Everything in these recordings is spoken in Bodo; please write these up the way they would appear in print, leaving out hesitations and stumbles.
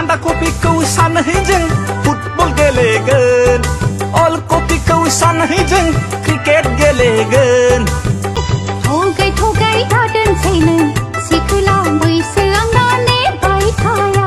Banda kopi kwo sanhijeng football gelegwn All kopi kwo sanhijeng cricket gelegwn Thogai dadan saino sikula बैसोआंनानै बायथाया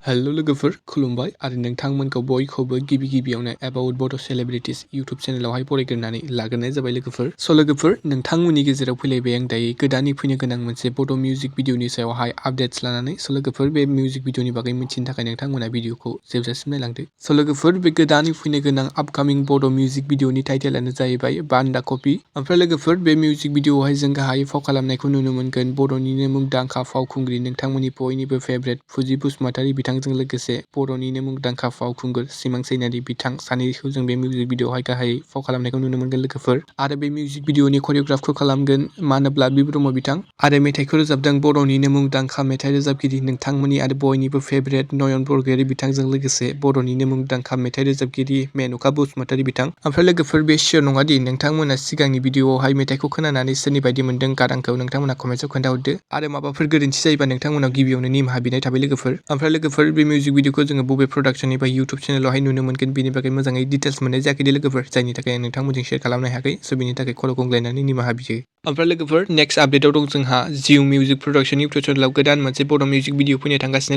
हेलो लोगोफोर खुलुमबाय आरो नोंथांमोनखौ बयखौबो गिबियावनो एबाउट बड' सेलिब्रिटिज इउट्युब चेनेलावहाय फरायग्रोनानै लाग्रोनाय जाबाय लोगोफोर स' लोगोफोर नोंथांमोननि गेजेराव फैलायबाय आं दायो गोदानै फैनो गोनां मोनसे बड' मिउजिक भिडिअनि सायावहाय आपडेट्स लानानै स' लोगोफोर बे मिउजिक भिडिअनि बागै मिथिनो थाखाय नोंथांमोना भिडिअखौ जोबजासिम नायलांदो स' लोगोफोर बे गोदानै फैनो गोनां आपकामिं बड' मिउजिक भिडिअनि टाइटेलानो जाहैबाय बान्दा कपि ओमफ्राय लोगोफोर बे मिउजिक भिडिअआवहाय जों गाहायै फाव खालामनायखौ नुनो मोनगोन बर'निनो मुंदांखा फावखुंग्रि नोंथांमोननि बयनिबो फेभरेट फुजि बसुमतारी बिथांजों लोगोसे बर'निनो मुंदांखा फावखुंगुर सिमां सैनारि बिथां सानैखौ जों बे मिउजिक भिडिअआवहाय गाहायै फाव खालामनायखौ नुनो मोनगोन लोगोफोर आरो बे मिउजिक भिडिअनि करिय'ग्राफखौ खालामगोन मानोब्ला बि ब्रह्म बिथां आरो मेथाइखौ रोजाबदों बर'निनो मुंदांखा मेथाइ रोजाबगिरि नोंथांमोननि आरो बयनिबो फेभरेट नयन बरगयारी बिथांजों लोगोसे बर'निनो मुंदांखा मेथाइ रोजाबगिरि मेन'का बसुमतारी बिथां ओमफ्राय लोगोफोर बे सियर नङा दि नोंथांमोना सिगांनि भिडिअआवहाय मेथाइखौ खोनानानै सोरनि बायदि मोनदों गारांखौ नोंथांमोना कमेन्टआव खोन्थाहरदो आरो माबाफोर गोरोन्थि जायोबा नोंथांमोनाव गिबियावनो निमाहा बिनाय थाबाय लोगोफोर ओमफ्राय लोगोफोर बे मिउजिक भिडिअखौ जोङो बबे प्रडाक्शन एबा इउट्युब चेनेलावहाय नुनो मोनगोन बेनि बागै मोजाङै डिटेल्स मोननाय जायाखै दे लोगोफोर जायनि थाखाय आं नोंथांमोनजों शेयार खालामनो हायाखै स' बेनि थाखाय खर' गंग्लायनानै निमाहा बियो ओमफ्राय लोगोफोर नेक्स्ट आपडेटआव दं जोंहा जिउ मिउजिक प्रडाक्शन इउट्युब चेनेलाव गोदान मोनसे बड' मिउजिक भिडिअ फैनो थांगासिनो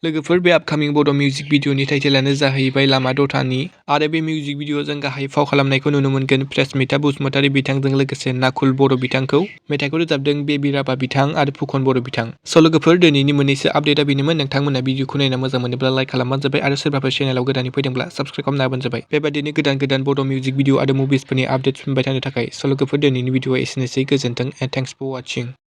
लोगोफोर बे आपकामिं बड' मिउजिक भिडिअनि टाइटेलानो जाहैबाय लामा दथानि आरो बे मिउजिक भिडिअआव जों गाहाय फाव खालामनायखौ नुनो मोनगोन प्रेसमिता बसुमतारी बिथांजों लोगोसे नाकुल बर' बिथांखौ मेथाइखौ रोजाबदों बेबि राभा बिथां आरो फुकन बर' बिथां स' लोगोफोर दिनैनि मोननैसो आपडेटआ बेनोमोन नोंथांमोना भिडिअखौ नायना मोजां मोनोब्ला लाइक खालामबानो जाबाय आरो सोरबाफोर चेनेलाव गोदानै फैदोंब्ला साबस्क्राइब खालामना होबानो जाबाय बेबायदिनो गोदान बड' मिउजिक भिडिअ आरो मुभिसफोरनि आपडेट्स मोनबाय थानो थाखाय स' लोगोफोर दिनैनि भिडिअआ एसेनोसै गोजोन्थों एन्ड थेंक्स फर वाचिं